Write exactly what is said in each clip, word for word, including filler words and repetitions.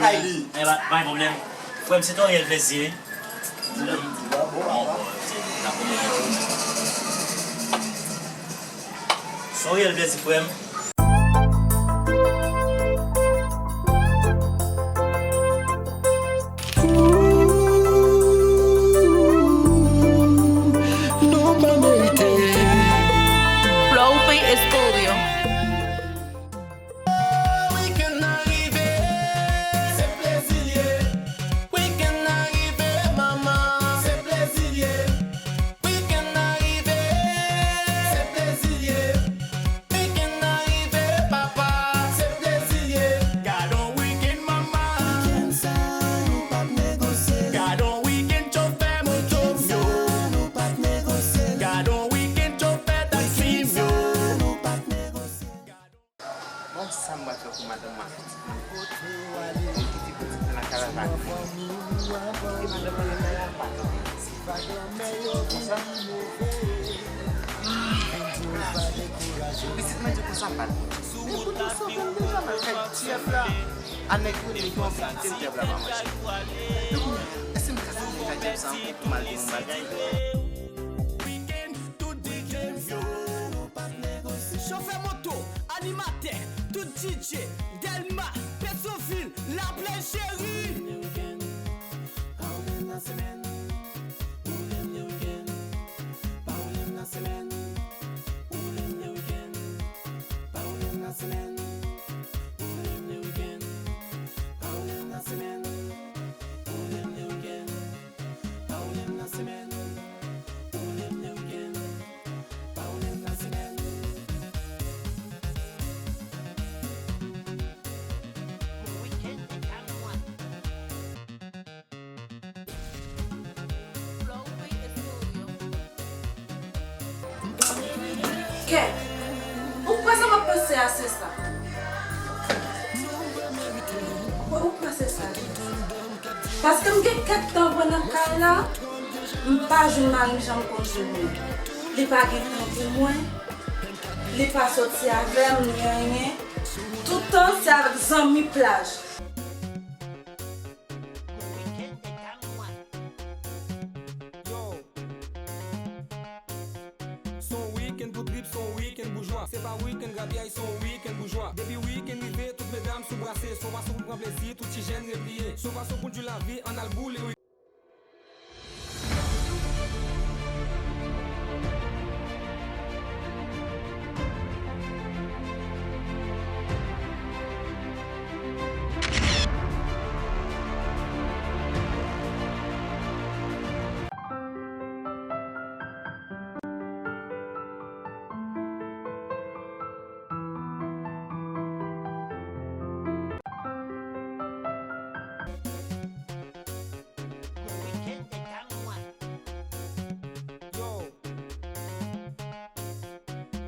Kay li. Eh, pa, pa gen pwoblèm. Frè m, se te yon reyèl plèzi, wi. Se yon reyèl plèzi, frè m. Flow P Studio. Weekend nan rive, se plezi l ye. Weekend nan rive, manman, se plezi l ye. Weekend nan rive, se plezi l ye. Weekend nan rive, papa, se plezi l ye. Gad on weekend, manman. Weekend sa, nou p ap negosye. Gad on weekend, chofè moto m yo. Weekend sa, nou p ap negosye. Gad on weekend, chofè taksi m yo. Weekend sa, nou p ap negosye. Bon, sa m pral fè pou madanm mwen ak pitit mwen. Mwen kite pitit mwen lakay la pa kriye. Kite madanm mwen lakay la pa kriye. Konsa. Pitit mwen di konsa pa l. Men kote w sòti deja m al kay Jeff la. A nèg yo, nèg yo anvi kite m dyab la pa mache. Men kounye a, èske m ka soti kay Jeff sa ankò pou m al di yon bagay? Chofè moto, animatè, tout D J, Dèlma, Petyonvil, Laplèn cheri. Kèt, ou kwè sa m ap panse a se sa? Ou kwè se sa? Paske m gen kèk tan vre nan kay la, m pa jwenn mari m jan m konn jwenn li. Li pa gen tan pou mwen, li pa soti avè m, ni anyen. Tout tan, se avèk zanmi plaj. Yo. Se yon wikenn pou trip, se yon wikenn boujwa. Se pa wikenn grapyay, se yon wikenn boujwa. Depi wikenn rive, tout medam sou brase. Se yon fason pou n pran plezi, tout ti jèn repliye. Se yon fason pou n jwi lavi, ann al boule wi. Yo.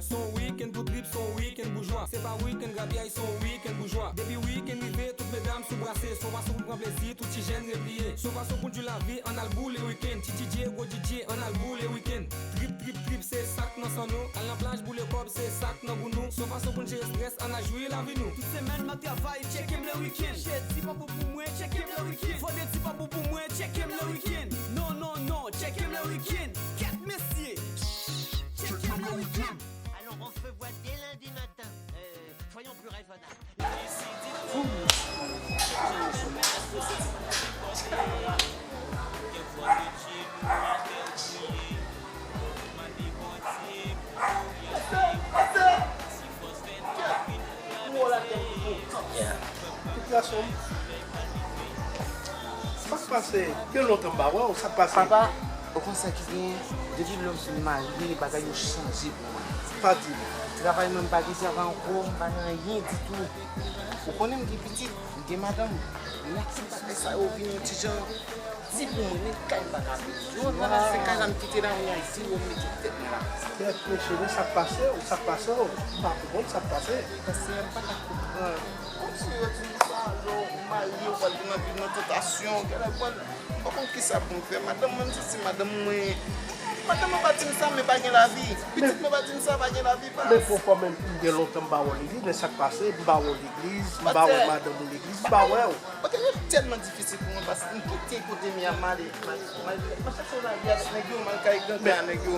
Se yon wikenn pou trip, se yon wikenn boujwa. Se pa wikenn grapyay, se yon wikenn boujwa. Depi wikenn rive, tout medam sou brase. Se yon fason pou n pran plezi, tout ti jèn repliye. Se yon fason pou n jwi lavi, ann al boule wikenn. Ti D J, gwo D J, ann al boule wikenn. Trip, trip, trip, se sa k nan san nou. Al nan plaj, boule kòb, se sa k nan gou nou. Se yon fason pou n jere estrès, ann al jwi lavi nou. Tout semèn, m ap travay, tcheke m le wikenn. Jedi pa bon pou mwen, tcheke m le wikenn. Vandredi pa bon pou mwen, tcheke m le wikenn. Non, non, non, tcheke m le wikenn. Kèt mesye. Allons, on se revoit dès lundi matin. Euh, soyons plus raisonnables. Yeah. Sa k pase? Gen lontan m pa wè w, sa k pase? Papa, ou konn sa ki genyen? Depi lè m fin marye, bagay yo chanje pou mwen. Pa di m. Travay mwen, m pa gen travay ankò, m pa nan anyen ditou. Ou konnen m gen pitit, m gen madanm. Lè tout bagay sa yo vin yon ti jan di pou mwen, men kay m pa ka peye. Yo nan se kay la m kite la, mwen al di yo m mete tèt mwen la. Kèt mesye, men sa k pase w, sa k pase w? M pa konprann sa k pase. Paske m pa ka konprann. Kòmsi yo di m sa, lè w marye, w pral vin nan vi nan tantasyon, genlè pral, m pa konn kisa pou m fè. Madanm mwen, m santi madanm mwen, Madanm mwen pa di m sa, men pa gen lavi. Pitit mwen pa di m sa, pa gen lavi, pa. Men fò, fò menm, m gen lontan m pa wè w legliz, men sa k pase, m pa wè w legliz, m pa wè madanm ou legliz, m pa wè w. Paske yo tèlman difisil pou mwen, paske m kite kote m ye a, m ale, m ale, m ale, m al chèche yon lavi avèk nèg yo, m al kay gangan nèg yo.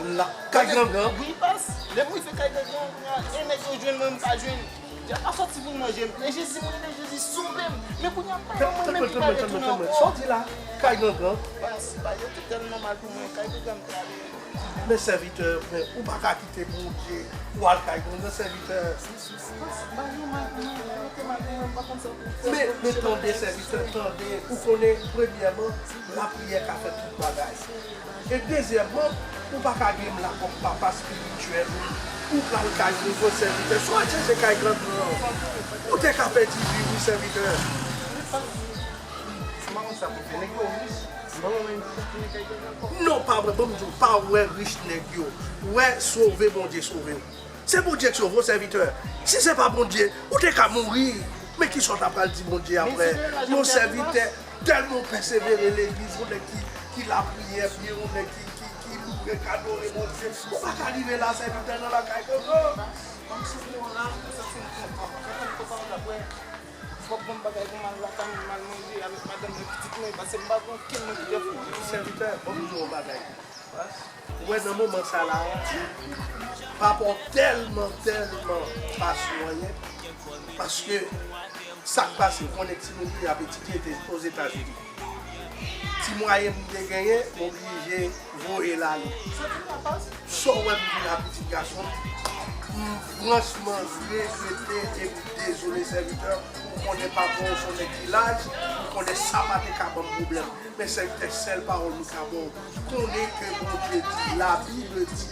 Kay gangan? Wi, pas. Lè m rive kay gangan, kounye a, e nèg yo jwenn mwen, m pa jwenn. Djab pa sòti pou l manje m. E Jezi, m rele Jezi, sove m. Men kounye a, pa mwen menm ki pa retounen ankò. Sa w di la? Kay gangan? Pas, pa yo te tèlman mal pou mwen, kay gangan m te ale. Men sèvitè, men ou pa ka kite Bondye pou w al kay gangan, sèvitè. Men, men tande, sèvitè, tande. Ou konnen, premyèman, lapriyè ka fè tout bagay. E dezyèmman, ou pa ka gen m la kòm papa espirityèl ou. Ou pral kay yon gwo sèvitè. Si w al chèche kay gangan, ou te ka pèdi vi w, wi, sèvitè. Non, pa vre, ban m di w, pa wè rich nèg yo. Wè sove Bondye sove w. Se Bondye k sove w, sèvitè. Si se pa Bondye, ou te ka mouri. Men kisa w ta pral di Bondye apre? Yon sèvitè tèlman pèsevere legliz, yon nèg ki, ki lapriyè byen, yon nèg ki, ki, ki loure, k adore Bondye. Ou pa ka rive la, sèvitè, nan lakay Gogo. Ban m soufle yon raf, m santi m kontan. Lè m kontan, m ap wè. Fòk bon bagay pou m al lakay mwen, m al manje avèk madanm mwen, pitit mwen, paske m pa gen okenn moun ki te fè. Sèvitè, ban m di w yon bagay. Ou wè, nan moman sa la, papa w tèlman, tèlman pa sou anyen, paske sa k pase, ou konnen timoun li ap etidye te Ozetazini. Ti mwayen m te genyen, m oblije voye l ale. Sa w wè m di la, pitit gason m, m franchman regrete e m dezole, sèvitè. Ou konnen papa w se yon nèg ki laj, ou konnen sa pa te ka ban m pwoblèm. Men sèvitè, sèl pawòl m ka ba w, konnen ke Bondye di, Labib di,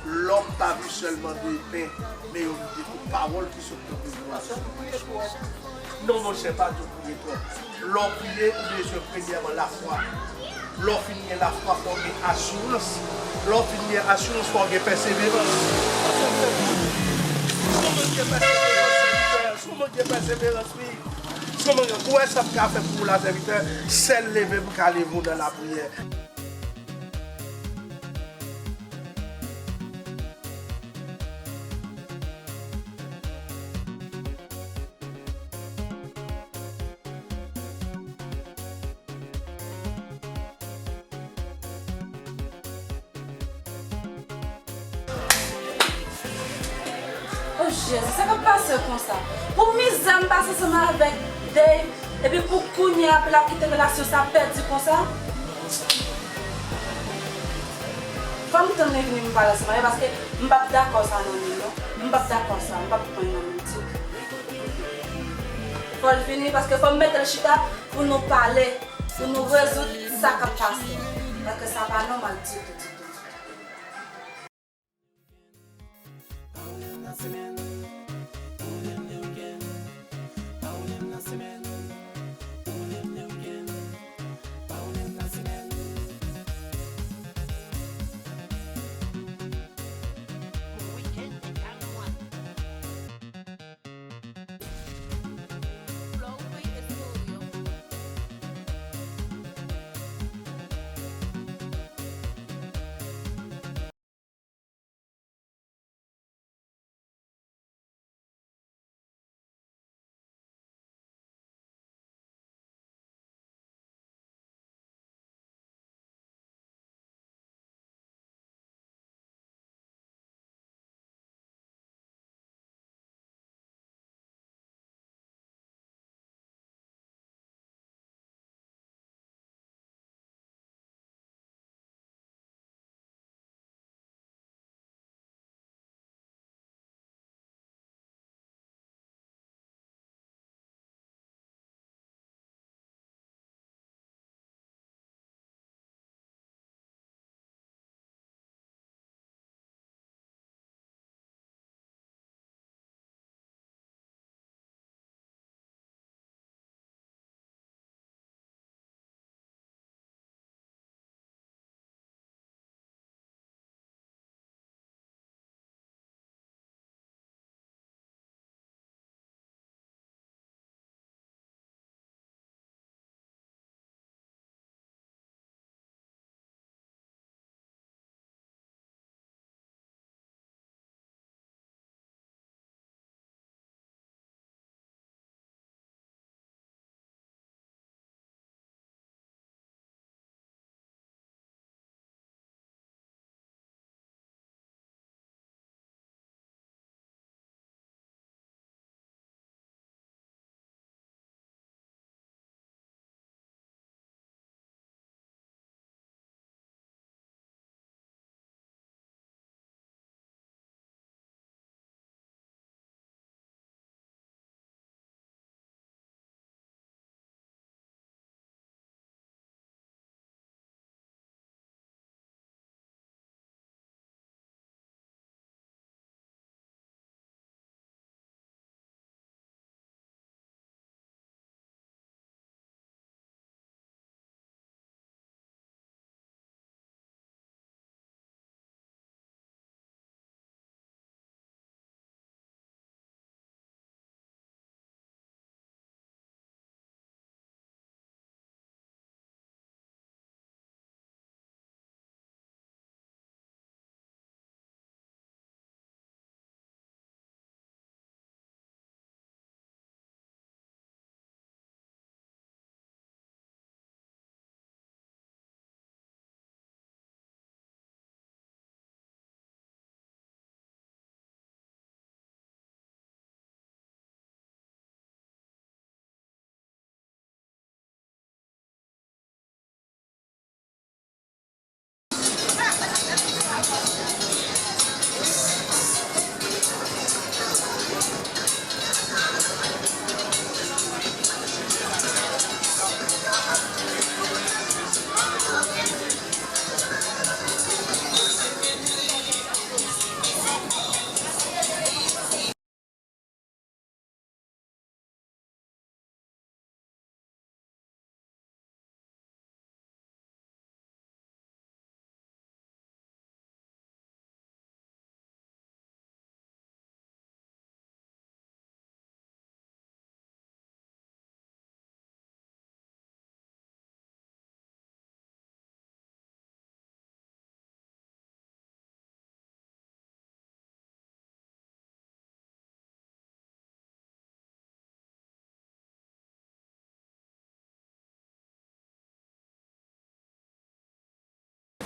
l'homme pas vit seulement de pain, mais il vit de toute parole qui sort de bouch de Dieu. Non, monchè, pa di w priye twòp. Lè w priye, ou bezwen premyèman lafwa. Lè w fin gen lafwa, fò w gen asirans. Lè w fin gen asirans, fò w gen pèseverans. Si w manke pèseverans, sèvitè, si w manke pèseverans, wi. Si w manke, ou wè sa m ka fè pou ou la, sèvitè, sèl leve m ka leve w nan lapriyè. O Jezi, sa k ap pase konsa? Pou mizè m pase ansanm avèk Dave, epi pou kounye a, pou l ap kite relasyon sa pèdi konsa? Fò m tann li vini m pale ansanm avè l, paske m p ap dakò sa nan men l non. M p ap dakò sa, m p ap pran nan men l ditou. Fò l vini, paske fò m mete l chita pou nou pale, pou nou rezoud sa k ap pase. Paske sa pa nòmal ditou, ditou, ditou.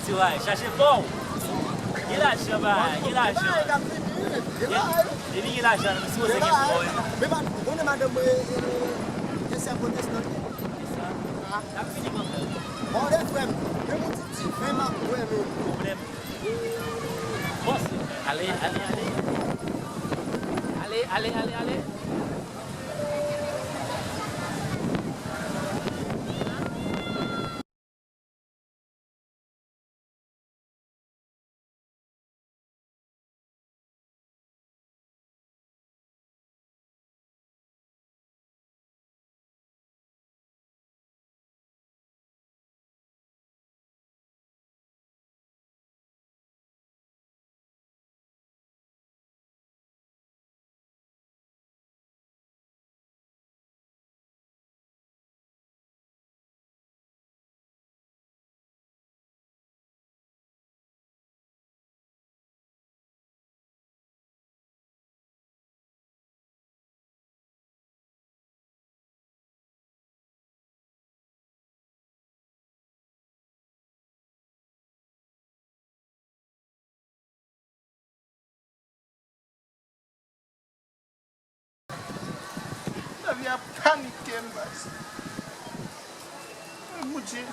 Ti Ray, chache pa w. Gen lajan, ba, gen lajan. Gen, depi gen lajan, nou sipoze gen pa w. Men pa, konnen madanm mwen, kesè pwotestan. N ap fini kòmsa. Bon, lè frè m, men moun ti diven m ap bwè, men. Pwoblèm. Bòs, ale, ale, ale. Ale, ale, ale, ale. Lavi a panike m, baz. Ay, Bondye,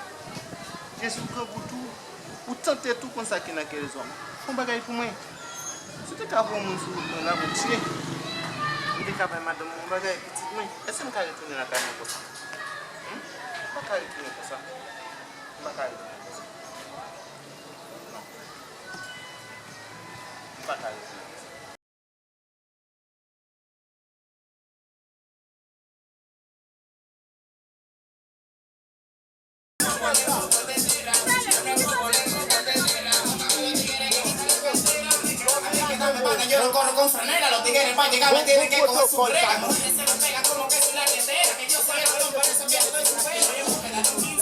Jezi, ou grangou tou. Ou tante tou konn sa ki nan kè lèzòm. Fè yon bagay pou mwen. Si w te ka voye yon moun sou wout mwen la, Bondye, m te ka bay madanm mwen yon bagay, pitit mwen. Èske m ka retounen lakay mwen konsa? Hmm? M pa ka retounen konsa. M pa ka retounen konsa. Non. M pa ka retounen konsa. Yo no corro con franela, los tigres en el parque, cada tienen que coger su regla. Mujeres se la pega como que es una tetera, que yo soy el varón, por eso que estoy supera. Yo me quedo